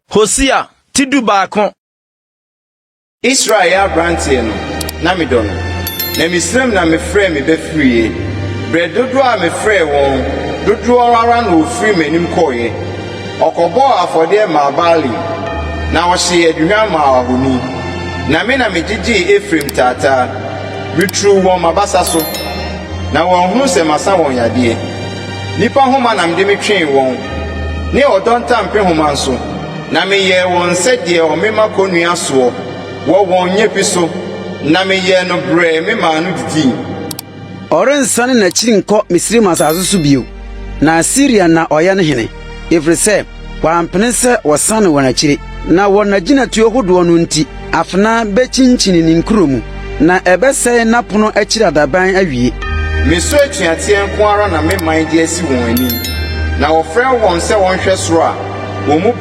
Hosea ti dubaako. Israel yɛ aberanteɛ no, na medɔ no, na Misraim na mefrɛɛ me ba firiiɛ. Berɛ dodoɔ a mefrɛɛ wɔn, dodoɔ ara na wɔfirii m'anim kɔeɛ. Ɔkɔbɔɔ afɔdeɛ maa Baalim, na ɔhyee aduhwam maa ahoni. Na me na megyegyee Efraim taataa, meturuu wɔn m'abasa so, na wɔanhunu sɛ masa wɔn yadeɛ. Nnipa homa na mede metwee wɔn, ne ɔdɔ ntampehoma nso, na meyɛɛ wɔn sɛ deɛ ɔmema kɔnnua soɔ wɔ wɔn nnyepi so, na meyɛɛ no brɛɛ memaa no didii. Ɔrensane n'akyiri nkɔ Misraim asase so bio, na Asiria na ɔyɛ ne hene, ɛfiri sɛ wampene sɛ wɔsane wɔn akyiri. Na wɔ n'agyinatuo hodoɔ no nti, afena bɛkyinkyini ne nkuro mu, na ɛbɛsɛe n'apono akyiri adaban awie. Me so atuateɛ nko ara na me man de asi wɔn anim, na wɔfrɛ wɔn sɛ wɔnhwɛ soro a, wɔn mu